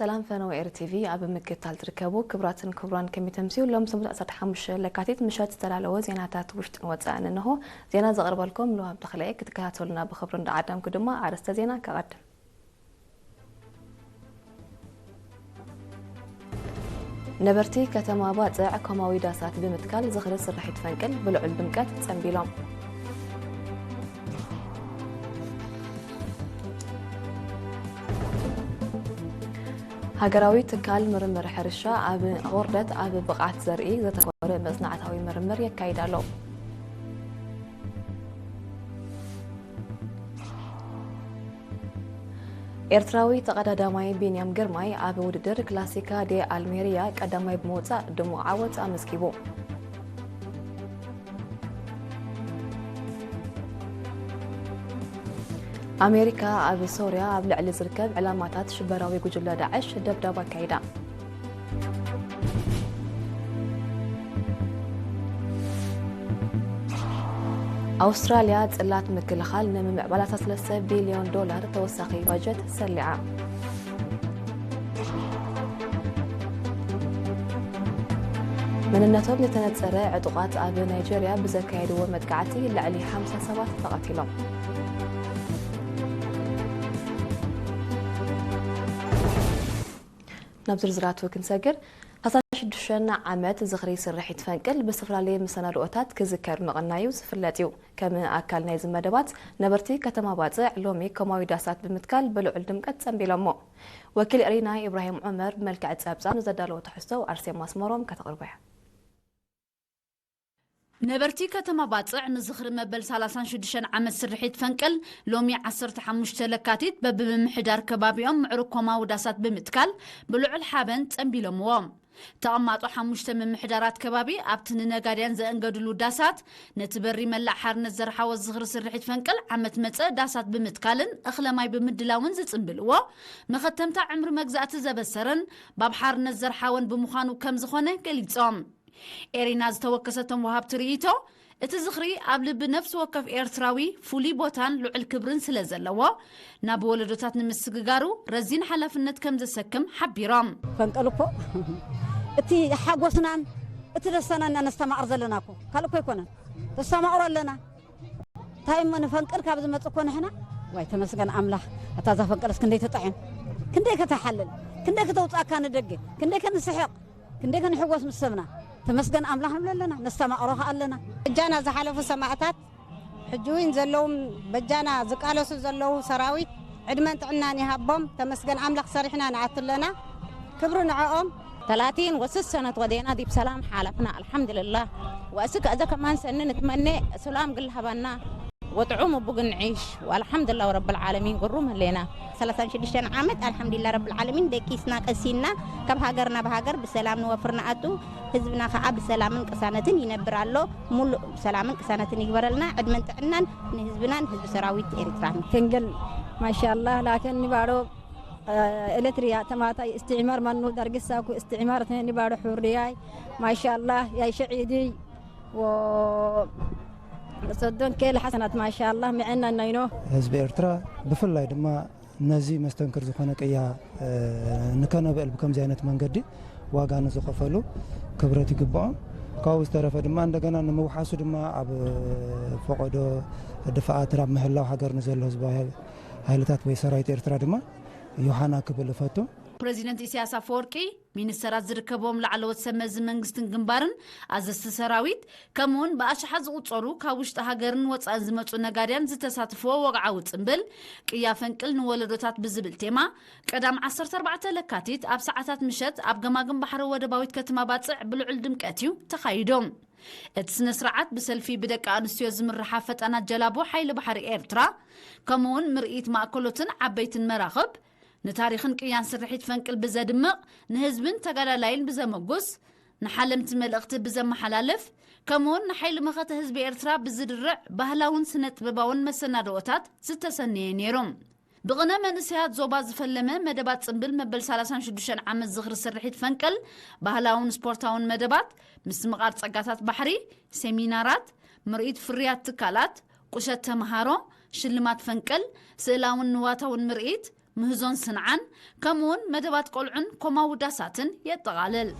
ሰላም ፈነወ ኤር ቲቪ ኣብ ምክትታል ትርከቡ ክቡራትን ክቡራን፣ ከመይ ተምስዩ? ሎም ሰሙን ዓሰርተ ሓሙሽተ ለካቲት ምሸት ዝተዳለወ ዜናታት ውሽጥን ወጻእን እንሆ። ዜና ዘቕርበልኩም ልዋብ ተኽለየ። ክትከታተሉና ብኽብሪ እንዳዓደምኩ ድማ ኣርእስተ ዜና ከቐድም። ነበርቲ ከተማ ባጽዕ ኮማዊ ዳሳት ብምትካል ዝኽሪ ስርሒት ፈንቅል ብልዑል ድምቀት ጸንቢሎም። ሃገራዊ ትካል ምርምር ሕርሻ ኣብ ወርደት ኣብ ብቕዓት ዘርኢ ዘተኮረ መጽናዕታዊ ምርምር የካይድ ኣሎ። ኤርትራዊ ተቐዳዳማይ ቢንያም ግርማይ ኣብ ውድድር ክላሲካ ዴ ኣልሜሪያ ቀዳማይ ብምውጻእ ድሙቕ ዓወት ኣመዝጊቡ። ኣሜሪካ ኣብ ሶርያ ኣብ ልዕሊ ዝርከብ ዕላማታት ሽበራዊ ጉጅለ ዳዕሽ ደብዳብ ኣካይዳ። ኣውስትራልያ ጽላት ምክልኻል ንምምዕባል ኣስራ ሰለስተ ቢልዮን ዶላር ተወሳኺ ባጀት ሰሊዓ። መንነቶም ዝተነጸረ ዕጡቓት ኣብ ናይጀርያ ብዘካየድዎ መጥቃዕቲ ልዕሊ ሓምሳ ሰባት ተቐቲሎም። ናብ ዝርዝራቱ ክንሰግር፣ ዓሰርተ ሽዱሽተ ዓመት ዝኽሪ ስርሒት ፈንቅል ብዝተፈላለየ መሰናድኦታት ክዝከር ምቕናዩ ዝፍለጥ እዩ። ከም ኣካል ናይዚ መደባት፣ ነበርቲ ከተማ ባጽዕ ሎሚ ኮማዊ ዳሳት ብምትካል ብልዑል ድምቀት ጸንቢሎሞ። ወኪል ኤሪና ኢብራሂም ዑመር ብመልክዕ ጸብጻብ ንዘዳለዎ ትሕዝቶ ኣርሴማ ኣስመሮም ከተቕርቦ እያ። ነበርቲ ከተማ ባጽዕ ንዝኽሪ መበል ሰላሳን ሽዱሽተን ዓመት ስርሒት ፈንቅል ሎሚ ዓሰርተ ሓሙሽተ ለካቲት በብምምሕዳር ከባቢኦም ምዕሩግ ኮማዊ ዳሳት ብምትካል ብልዑል ሓበን ጸንቢሎምዎ። ተቐማጦ ሓሙሽተ ምምሕዳራት ከባቢ ኣብቲ ንነጋድያን ዘእንገድሉ ዳሳት ነቲ በሪ መላእ ሓርነት ዘርሓወ ዝኽሪ ስርሒት ፈንቅል ዓመት መጸ ዳሳት ብምትካልን እኽለ ማይ ብምድላውን ዝጽንብልዎ መኸተምታ ዕምሪ መግዛእቲ ዘበሰረን ባብ ሓርነት ዘርሓወን ብምዃኑ ከም ዝኾነ ገሊጾም። ኤሪና ዝተወከሰቶም ወሃብቲ ርእይቶ፣ እቲ ዝኽሪ ኣብ ልቢ ነፍሲ ወከፍ ኤርትራዊ ፍሉይ ቦታን ልዑል ክብርን ስለ ዘለዎ፣ ናብ ወለዶታት ንምስግጋሩ ረዚን ሓላፍነት ከም ዘሰክም ሓቢሮም። ፈንቅል እኮ እቲ ሓጎስናን እቲ ደስታናን ኢና ነስተማቕር ዘለና እኮ፣ ካልእ እኮ ኣይኮነን። ተስተማቕሮ ኣለና። እንታይ እሞ ንፈንቅል ካብ ዝመጽእ እኮ ንሕና፣ ዋይ ተመስገን ኣምላኽ። ኣታ እዛ ፈንቅልስ ክንደይ ትጥዕም፣ ክንደይ ከተሓልል፣ ክንደይ ከተውጽኣካ ንደገ፣ ክንደይ ከንስሕቕ፣ ክንደይ ከንሕጎስ ምስ ሰብና። ተመስገን ኣምላኽ ንብሎ ኣለና፣ ነስተማቕሮ ኸኣ ኣለና። በጃና ዝሓለፉ ሰማእታት፣ ሕጂ እውን ዘለዉ በጃና ዝቃለሱ ዘለዉ ሰራዊት ዕድመን ጥዕናን ይሃቦም። ተመስገን ኣምላኽ ሰሪሕና ንኣቱ ኣለና። ክብሪ ንዕኦም። ثلاثين وست سنة ودينا دي بسلام حالفنا الحمد لله. وأسك أذا كمان سنة نتمنى سلام قل هبنا وطعوم بقن عيش والحمد لله رب العالمين قروم هلينا. ሰላሳን ሽዱሽተን ዓመት ኣልሓምዱሊላህ ረብል ዓለሚን ደቂስና ቀሲና ካብ ሃገር ናብ ሃገር ብሰላም ንወፍር ንኣቱ። ህዝብና ኸዓ ብሰላምን ቅሳነትን ይነብር ኣሎ። ሙሉእ ሰላምን ቅሳነትን ይግበረልና። ዕድመን ጥዕናን ንህዝብናን ህዝቢ ሰራዊት ኤርትራን። ፈንቅል ማሻአላህ ላኪን ንባዶ ኤለትሪያ ተማታ እስትዕማር መኑ ደርግሳኩ እስትዕማር ተኒ ባዶ ሑርያይ ማሻአላህ ያይ ሸዒዲ ወ ሰዶን ኬል ሐሰናት ማሻአላህ ምዕና ናይኖ። ህዝቢ ኤርትራ ብፍላይ ድማ ነዚ መስተንክር ዝኾነ ቅያ፣ እ፣ ንከነብዕል ብከምዚ ዓይነት መንገዲ ዋጋ ንዝኸፈሉ ክብረት ይግብኦም። ካብኡ ዝተረፈ ድማ እንደገና ንምውሓሱ ድማ ኣብ ፈቐዶ ድፍኣት ናብ ምህላው ሃገር ንዘሎ ህዝባዊ ሓይልታት ወይ ሰራዊት ኤርትራ ድማ ዮሃና ክብል እፈቱ። ፕረዚደንት ኢሳያስ ኣፈወርቂ፣ ሚኒስተራት ዝርከብዎም ላዕለዎት ሰብ መዚ መንግስትን ግንባርን፣ ኣዘዝቲ ሰራዊት፣ ከምኡውን ብኣሽሓት ዝቑጸሩ ካብ ውሽጢ ሃገርን ወጻእን ዝመጹ ነጋድያን ዝተሳተፍዎ ወግዓዊ ጽምብል ቅያ ፈንቅል ንወለዶታት ብዝብል ቴማ፣ ቀዳም ዓሰርተ ኣርባዕተ ለካቲት ኣብ ሰዓታት ምሸት ኣብ ገማግም ባሕሪ ወደባዊት ከተማ ባጽዕ ብልዑል ድምቀት እዩ ተኻይዱ። እቲ ስነ ስርዓት ብሰልፊ ብደቂ ኣንስትዮ ዝምርሓ ፈጣናት ጀላቡ ሓይሊ ባሕሪ ኤርትራ፣ ከምኡውን ምርኢት ማእከሎትን ዓበይትን መራኽብ፣ ንታሪኽን ቅያን ስርሒት ፈንቅል ብዘድምቕ፣ ንህዝብን ተጋዳላይን ብዘመጉስ፣ ንሓለምቲ መልእኽቲ ብዘመሓላልፍ፣ ከምኡውን ንሓይሊ መኸተ ህዝቢ ኤርትራ ብዝድርዕ ባህላውን ስነ ጥበባውን መሰናድኦታት ዝተሰነየ ነይሩ። ብቕነ መንእሰያት ዞባ ዝፈለመ መደባት ጽምብል መበል ሰላሳን ሽዱሽተን ዓመት ዝኽሪ ስርሒት ፈንቅል፣ ባህላውን ስፖርታውን መደባት፣ ምስትምቓር ጸጋታት ባሕሪ፣ ሴሚናራት፣ ምርኢት ፍርያት ትካላት፣ ቁሸት ተመሃሮ፣ ሽልማት ፈንቅል፣ ስእላውን ንዋታውን ምርኢት፣ ምህዞን ስንዓን፣ ከምኡውን መደባት ቆልዑን ኮማ ውዳሳትን የጠቓልል።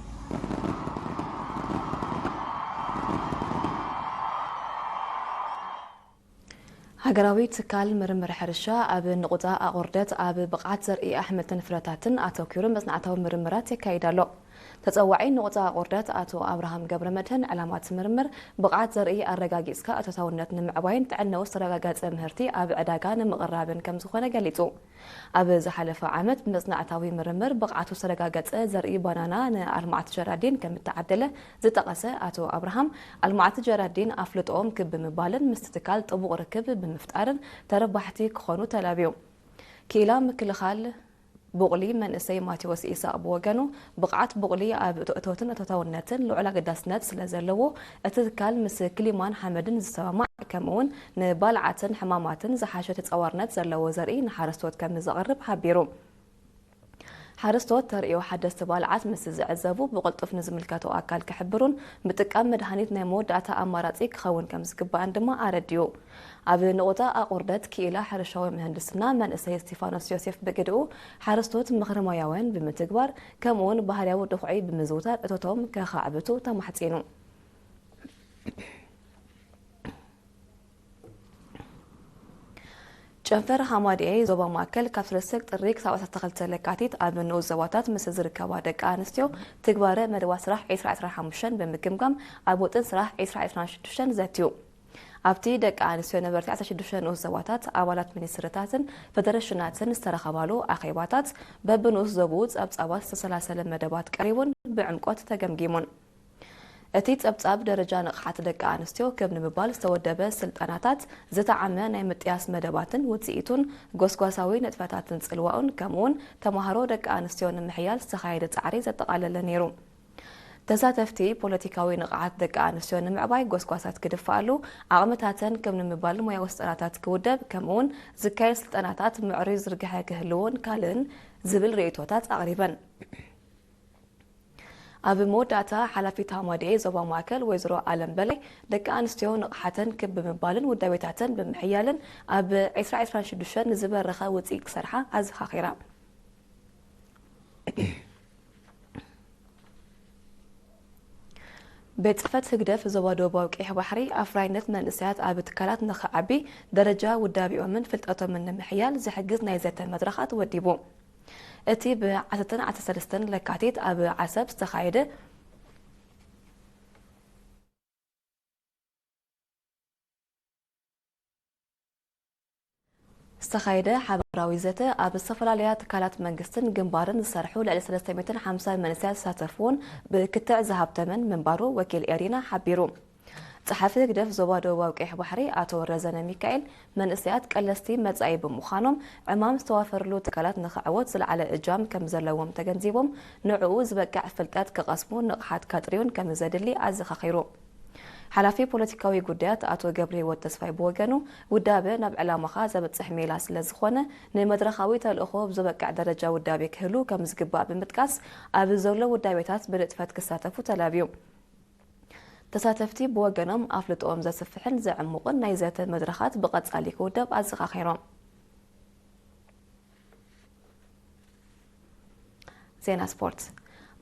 ሃገራዊ ትካል ምርምር ሕርሻ ኣብ ንቑጣ ኣቑርደት ኣብ ብቕዓት ዘርኢ ኣሕምልትን ፍረታትን ኣተኲሩ መጽናዕታዊ ምርምራት የካይድ ኣሎ። ተጸዋዒ ንቑጣ ኣቑርደት ኣቶ ኣብርሃም ገብረመድህን፣ ዕላማ እቲ ምርምር ብቕዓት ዘርኢ ኣረጋጊጽካ እቶታውነት ንምዕባይን ጥዕናኡ ዝተረጋገጸ ምህርቲ ኣብ ዕዳጋ ንምቕራብን ከም ዝኾነ ገሊጹ። ኣብ ዝሓለፈ ዓመት ብመጽናዕታዊ ምርምር ብቕዓቱ ዝተረጋገጸ ዘርኢ ባናና ንኣልማዕቲ ጀራዲን ከም እተዓደለ ዝጠቐሰ ኣቶ ኣብርሃም፣ ኣልማዕቲ ጀራዲን ኣፍልጦኦም ክብ ብምባልን ምስቲ ትካል ጥቡቕ ርክብ ብምፍጣርን ተረባሕቲ ክኾኑ ተላብዩ። ክኢላ ምክልኻል ቡቕሊ መንእሰይ ማቴዎስ ኢሳቕ ብወገኑ፣ ብቕዓት ቡቕሊ ኣብ እቶትን እቶታውነትን ልዑል ኣገዳስነት ስለ ዘለዎ፣ እቲ ትካል ምስ ክሊማን ሓመድን ዝሰማማዕ፣ ከምኡውን ንባልዓትን ሕማማትን ዝሓሸ ተጻዋርነት ዘለዎ ዘርኢ ንሓረስቶት ከም ዘቕርብ ሓቢሩ። ሓረስቶት ተርእዮ ሓደስቲ ባልዓት ምስ ዝዕዘቡ፣ ብቕልጡፍ ንዝምልከቶ ኣካል ክሕብሩን ምጥቃም መድሃኒት ናይ መወዳእታ ኣማራጺ ክኸውን ከም ዝግባእን ድማ ኣረዲኡ። ኣብ ንቑጣ ኣቑርደት ክኢላ ሕርሻዊ ምህንድስና መንእሰይ እስቲፋኖስ ዮሴፍ ብግድኡ፣ ሓረስቶት ምኽሪ ሞያውያን ብምትግባር፣ ከምኡውን ባህርያዊ ድኹዒ ብምዝውታር እቶቶም ከኻዕብቱ ተማሕጺኑ። ጨንፈር ሃማድኤ ዞባ ማእከል ካብ ሰለስተ ጥሪ ክሳብ ዓሰርተ ክልተ ለካቲት ኣብ ንኡስ ዞባታት ምስ ዝርከባ ደቂ ኣንስትዮ ትግባረ መደባት ስራሕ ዕስራ ዕስራን ሓሙሽተን ብምግምጋም ኣብ ውጥን ስራሕ ዕስራ ዕስራን ሽዱሽተን ዘትዩ። ኣብቲ ደቂ ኣንስትዮ ነበርቲ ዓሰርተ ሽዱሽተ ንኡስ ዞባታት ኣባላት ሚኒስትርታትን ፌደሬሽናትን ዝተረኸባሉ ኣኼባታት በብንኡስ ዞብኡ ጸብጻባት ዝተሰላሰለ መደባት ቀሪቡን ብዕምቆት ተገምጊሙን። እቲ ጸብጻብ ደረጃ ንቕሓት ደቂ ኣንስትዮ ክብ ንምባል ዝተወደበ ስልጠናታት፣ ዝተዓመ ናይ ምጥያስ መደባትን ውጽኢቱን፣ ጎስጓሳዊ ንጥፈታትን ጽልዋኡን፣ ከምኡውን ተማሃሮ ደቂ ኣንስትዮ ንምሕያል ዝተኻየደ ጻዕሪ ዘጠቓለለ ነይሩ። ተሳተፍቲ፣ ፖለቲካዊ ንቕሓት ደቂ ኣንስትዮ ንምዕባይ ጎስጓሳት ክድፋኣሉ፣ ዓቕምታተን ክብ ንምባል ሞያዊ ስልጠናታት ክውደብ፣ ከምኡውን ዝካየድ ስልጠናታት ምዕሩይ ዝርግሐ ክህልዎን ካልእን ዝብል ርእይቶታት ኣቕሪበን። ኣብ መወዳእታ፣ ሓላፊት ሃማድኤ ዞባ ማእከል ወይዘሮ ኣለም በላይ፣ ደቂ ኣንስትዮ ንቕሓተን ክብ ብምባልን ውዳቤታተን ብምሕያልን ኣብ ዕስራ ዕስራን ሽዱሽተን ንዝበረኸ ውጽኢት ክሰርሓ ኣዘኻኺራ። ቤት ጽሕፈት ህግደፍ ዞባ ደቡባዊ ቀይሕ ባሕሪ፣ ኣፍራይነት መንእሰያት ኣብ ትካላት ንኽዓቢ፣ ደረጃ ውዳቤኦምን ፍልጠቶምን ንምሕያል ዝሕግዝ ናይ ዘተ መድረኻት ወዲቡ። እቲ ብ ዓሰርተን ዓሰርተ ሰለስተን ለካቲት ኣብ ዓሰብ ዝተኻየደ ዝተኻየደ ሓባራዊ ዘተ፣ ኣብ ዝተፈላለያ ትካላት መንግስትን ግንባርን ዝሰርሑ ልዕሊ ሰለስተ ሚእትን ሓምሳን መንእሰያት ዝተሳተፍዎን ብክትዕ ዝሃብተመን ምንባሩ ወኪል ኤሪና ሓቢሩ። ጸሓፊ ህግደፍ ዞባ ደቡባዊ ቀይሕ ባሕሪ ኣቶ ረዘነ ሚካኤል፣ መንእሰያት ቀለስቲ መጻኢ ብምዃኖም፣ ዕማም ዝተዋፈርሉ ትካላት ንኽዕወት ዝለዓለ እጃም ከም ዘለዎም ተገንዚቦም፣ ንዕኡ ዝበቅዕ ፍልጠት ክቐስሙ፣ ንቕሓት ከጥርዩን ከም ዘድሊ ኣዘኻኺሩ። ሓላፊ ፖለቲካዊ ጉዳያት ኣቶ ገብረሂወት ተስፋይ ብወገኑ፣ ውዳበ ናብ ዕላማኻ ዘብጽሕ ሜላ ስለ ዝኾነ፣ ንመድረኻዊ ተልእኾ ብዝበቅዕ ደረጃ ውዳቤ ክህሉ ከም ዝግባእ ብምጥቃስ፣ ኣብ ዘሎ ውዳቤታት ብንጥፈት ክሳተፉ ተላብዩ። ተሳተፍቲ ብወገኖም፣ ኣፍልጦኦም ዘስፍሕን ዘዕሙቕን ናይ ዘተ መድረኻት ብቐጻሊ ክውደብ ኣዘኻኺሮም። ዜና ስፖርት።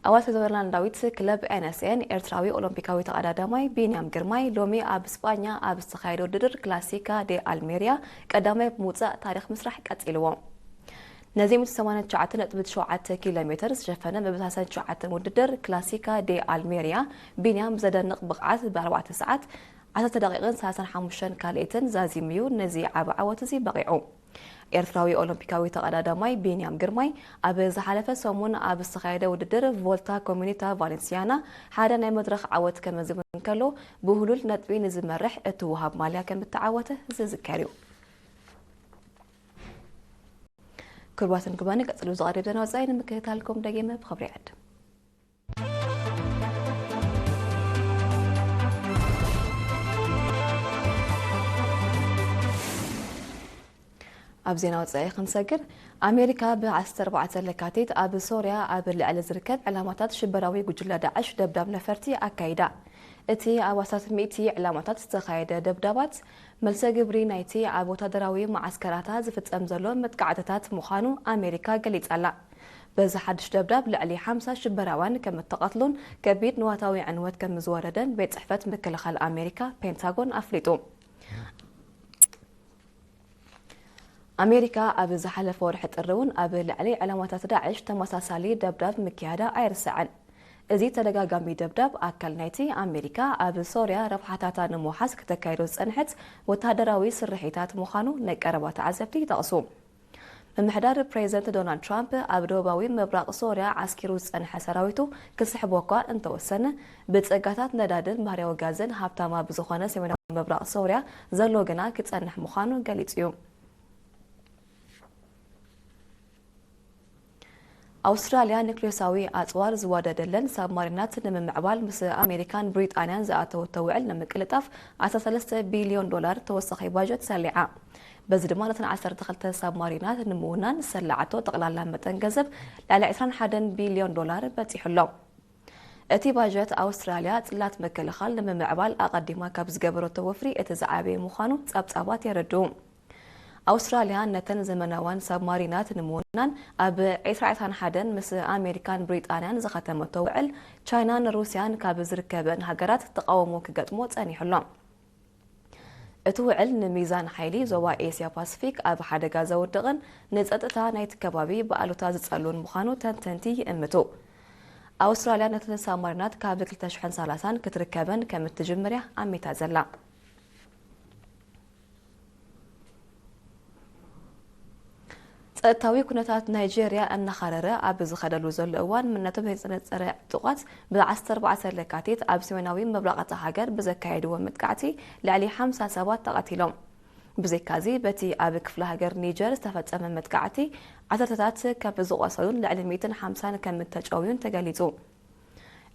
ኣባል ፌቨርላንዳዊት ክለብ ኤን ኤስ ኤን፣ ኤርትራዊ ኦሎምፒካዊ ተቐዳዳማይ ቢንያም ግርማይ፣ ሎሚ ኣብ ስጳኛ ኣብ ዝተኻየደ ውድድር ክላሲካ ዴ ኣልሜሪያ ቀዳማይ ብምውጻእ ታሪኽ ምስራሕ ቀጺልዎ። ነዚ ሚእቲ ሰማንያን ትሽዓተን ነጥቢ ሸውዓተ ኪሎ ሜተር ዝሸፈነ መበታተን ትሽዓተን ውድድር ክላሲካ ዴ ኣልሜሪያ፣ ቢንያም ብዘደንቕ ብቕዓት ብ ኣርባዕተ ሰዓት፣ ዓሰርተ ደቂቕን ሰላሳን ሓሙሽተን ካልኢትን ዛዚሙ እዩ ነዚ ዓቢ ዓወት እዚ በቒዑ። ኤርትራዊ ኦሎምፒካዊ ተቐዳዳማይ ቢንያም ግርማይ፣ ኣብ ዝሓለፈ ሰሙን ኣብ ዝተኻየደ ውድድር ቮልታ ኮሚኒታ ቫሌንሲያና ሓደ ናይ መድረኽ ዓወት ከመዝግብ እንከሎ፣ ብህሉል ነጥቢ ንዝመርሕ እትወሃብ ማልያ ከም እተዓወተ ዝዝከር እዩ። ክቡራትን ክቡራንን፣ ቀጺሉ ዝቐርብ ዜና ወጻኢ ንምክትታልኩም ደጊመ ብኽብሪ ይዕድም። ኣብ ዜና ወጻኢ ክንሰግር፣ ኣሜሪካ ብ ዓሰርተ ኣርባዕተ ለካቲት ኣብ ሶርያ ኣብ ልዕሊ ዝርከብ ዕላማታት ሽበራዊ ጉጅለ ዳዕሽ ደብዳብ ነፈርቲ ኣካይዳ። እቲ ኣብ ኣስታት ሚእቲ ዕላማታት ዝተኻየደ ደብዳባት፣ መልሰ ግብሪ ናይቲ ኣብ ወታደራዊ መዓስከራታ ዝፍጸም ዘሎ መጥቃዕትታት ምዃኑ ኣሜሪካ ገሊጻ ኣላ። በዚ ሓድሽ ደብዳብ ልዕሊ ሓምሳ ሽበራውያን ከም እተቐትሉን ከቢድ ንዋታዊ ዕንወት ከም ዝወረደን ቤት ጽሕፈት ምክልኻል ኣሜሪካ ፔንታጎን ኣፍሊጡ። ኣሜሪካ ኣብ ዝሓለፈ ወርሒ ጥሪ እውን ኣብ ልዕሊ ዕላማታት ዳዕሽ ተመሳሳሊ ደብዳብ ምክያዳ ኣይርሳዕን። እዚ ተደጋጋሚ ደብዳብ ኣካል ናይቲ ኣሜሪካ ኣብ ሶርያ ረብሓታታ ንምውሓስ ክተካይዶ ዝጸንሐት ወታደራዊ ስርሒታት ምዃኑ ናይ ቀረባ ተዓዘብቲ ይጠቕሱ። ምምሕዳር ፕሬዚደንት ዶናልድ ትራምፕ ኣብ ደቡባዊ ምብራቕ ሶርያ ዓስኪሩ ዝጸንሐ ሰራዊቱ ክስሕቦ እኳ እንተወሰነ፣ ብጸጋታት ነዳድን ባህርያዊ ጋዝን ሃብታማ ብዝኾነ ሰሜናዊ ምብራቕ ሶርያ ዘሎ ግና ክጸንሕ ምዃኑ ገሊጹ እዩ። ኣውስትራልያ ኒክሌሳዊ ኣጽዋር ዝዋደደለን ሳብማሪናት ንምምዕባል ምስ ኣሜሪካን ብሪጣንያን ዝኣተወቶ ውዕል ንምቅልጣፍ ኣስራ ሰለስተ ቢልዮን ዶላር ተወሳኺ ባጀት ሰሊዓ። በዚ ድማ ነተን ዓሰርተ ክልተ ሳብማሪናት ንምውናን ዝሰላዓቶ ጠቕላላ መጠን ገንዘብ ልዕሊ ዕስራን ሓደን ቢልዮን ዶላር በጺሑ ኣሎ። እቲ ባጀት ኣውስትራልያ ጽላት ምክልኻል ንምምዕባል ኣቐዲማ ካብ ዝገበረቶ ወፍሪ እቲ ዝዓበየ ምዃኑ ጸብጻባት የረድኡ። ኣውስትራልያ ነተን ዘመናዋን ሳብማሪናት ንምውናን ኣብ ዕስራ ዕስራን ሓደን ምስ ኣሜሪካን ብሪጣንያን ዝኸተመቶ ውዕል፣ ቻይናን ሩስያን ካብ ዝርከበን ሃገራት ተቓውሞ ክገጥሞ ጸኒሑ ኣሎ። እቲ ውዕል ንሚዛን ሓይሊ ዞባ ኤስያ ፓሲፊክ ኣብ ሓደጋ ዘውድቕን ንጸጥታ ናይቲ ከባቢ ብኣሉታ ዝጸሉን ምዃኑ ተንተንቲ ይእምቱ። ኣውስትራልያ ነተን ሳብማሪናት ካብ ክልተ ሽሕን ሰላሳን ክትርከበን ከም እትጅምር እያ ኣሚታ ዘላ። ጸጥታዊ ኩነታት ናይጄርያ እናኸረረ ኣብ ዝኸደሉ ዘሎ እዋን፣ መንነቶም ዘይተነጸረ ዕጡቓት ብ ዓሰርተ ኣርባዕተ ለካቲት ኣብ ሰሜናዊ ምብራቕ እታ ሃገር ብዘካየድዎ መጥቃዕቲ ልዕሊ ሓምሳ ሰባት ተቐቲሎም። ብዘይካዚ፣ በቲ ኣብ ክፍለ ሃገር ኒጀር ዝተፈጸመ መጥቃዕቲ ዓሰርተታት ከም ዝቖሰሉን ልዕሊ ሚእትን ሓምሳን ከም እተጨውዩን ተገሊጹ።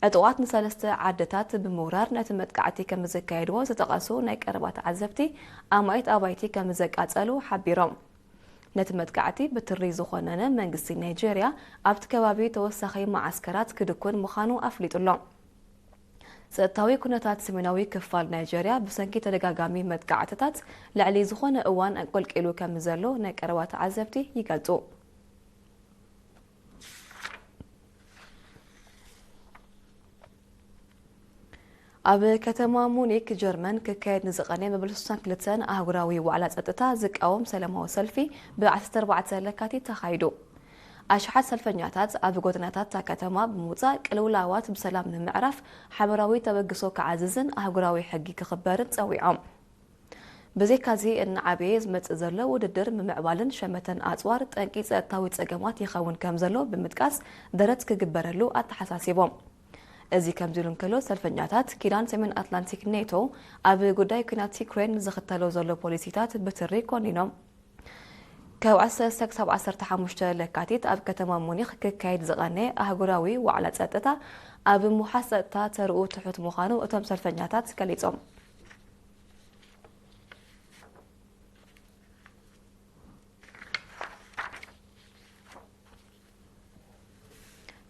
ዕጡቓት ንሰለስተ ዓድታት ብምውራር ነቲ መጥቃዕቲ ከም ዘካየድዎ ዝጠቐሱ ናይ ቀረባ ተዓዘብቲ፣ ኣማኢት ኣባይቲ ከም ዘቃጸሉ ሓቢሮም። ነቲ መጥቃዕቲ ብትሪ ዝኾነነ መንግስቲ ናይጄርያ ኣብቲ ከባቢ ተወሳኺ መዓስከራት ክድኩን ምዃኑ ኣፍሊጡ ኣሎ። ጸጥታዊ ኩነታት ሰሜናዊ ክፋል ናይጄርያ ብሰንኪ ተደጋጋሚ መጥቃዕትታት ልዕሊ ዝኾነ እዋን ኣንቆልቂሉ ከም ዘሎ ናይ ቀረባ ተዓዘብቲ ይገልጹ። ኣብ ከተማ ሙኒክ ጀርመን ክካየድ ንዝቐነየ መበል ሱሳን ክልተን ኣህጉራዊ ዋዕላ ጸጥታ ዝቃወም ሰላማዊ ሰልፊ ብ ዓሰርተ ኣርባዕተ ለካቲት ተኻይዱ። ኣሽሓት ሰልፈኛታት ኣብ ጎደናታት እታ ከተማ ብምውጻእ፣ ቅልውላዋት ብሰላም ንምዕራፍ ሓበራዊ ተበግሶ ክዓዝዝን ኣህጉራዊ ሕጊ ክኽበርን ጸዊዖም። ብዘይካዚ፣ እናዓበየ ዝመጽእ ዘሎ ውድድር ምምዕባልን ሸመተን ኣጽዋር ጠንቂ ጸጥታዊ ጸገማት ይኸውን ከም ዘሎ ብምጥቃስ፣ ደረት ክግበረሉ ኣተሓሳሲቦም። እዚ ከምዚ ኢሉ እንከሎ፣ ሰልፈኛታት ኪዳን ሰሜን ኣትላንቲክ ኔቶ ኣብ ጉዳይ ኲናት ዩክሬን ዝኽተሎ ዘሎ ፖሊሲታት ብትሪ ኮኒኖም። ካብ ዓሰርተ ክሳብ ዓሰርተ ሓሙሽተ ለካቲት ኣብ ከተማ ሙኒክ ክካየድ ዝቐነየ ኣህጉራዊ ዋዕላ ጸጥታ፣ ኣብ ምውሓስ ጸጥታ ተርኡ ትሑት ምዃኑ እቶም ሰልፈኛታት ገሊጾም።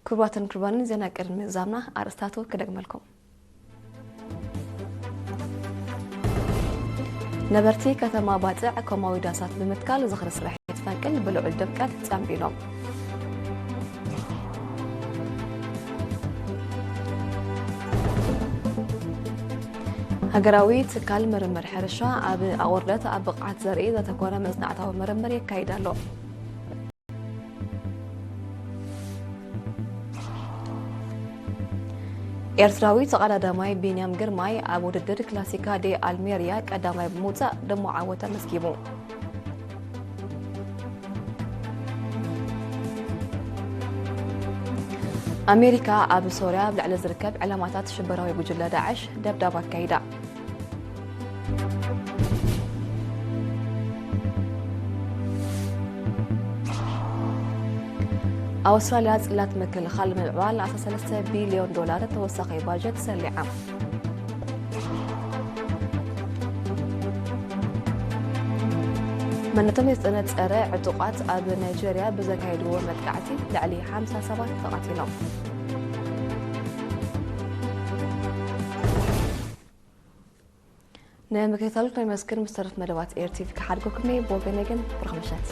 ክቡራትን ክቡራንን፣ ዜና ቅድሚ ምዛምና ኣርእስታቱ ክደግመልኩም። ነበርቲ ከተማ ባጽዕ ኮማዊ ዳሳት ብምትካል ዝኽሪ ስርሒት ፈንቅል ብልዑል ድምቀት ጸንቢሎም። ሃገራዊ ትካል ምርምር ሕርሻ ኣብ ኣቑርደት ኣብ ብቕዓት ዘርኢ ዘተኮረ መጽናዕታዊ ምርምር የካይድ ኣሎ። ኤርትራዊ ተቐዳዳማይ ቢንያም ግርማይ ኣብ ውድድር ክላሲካ ዴ ኣልሜሪያ ቀዳማይ ብምውጻእ ድሙቕ ዓወት ኣመዝጊቡ። ኣሜሪካ ኣብ ሶርያ ኣብ ልዕሊ ዝርከብ ዕላማታት ሽበራዊ ጉጅለ ዳዕሽ ደብዳብ ኣካይዳ። ኣውስትራልያ ጽላት ምክልኻል ንምምዕባል ኣስራ ሰለስተ ቢልዮን ዶላር ተወሳኺ ባጀት ሰሊዓ። መንነቶም ዝተነጸረ ዕጡቓት ኣብ ናይጀርያ ብዘካየድዎ መጥቃዕቲ ልዕሊ ሓምሳ ሰባት ተቐቲሎም። ንምክትታልኩም ነመስግን። ምስ ተረፍ መደባት ኤር ቲቪ ክሓድጎኩም እየ። ብወገነይ ግን ብሩኽ ምሸት።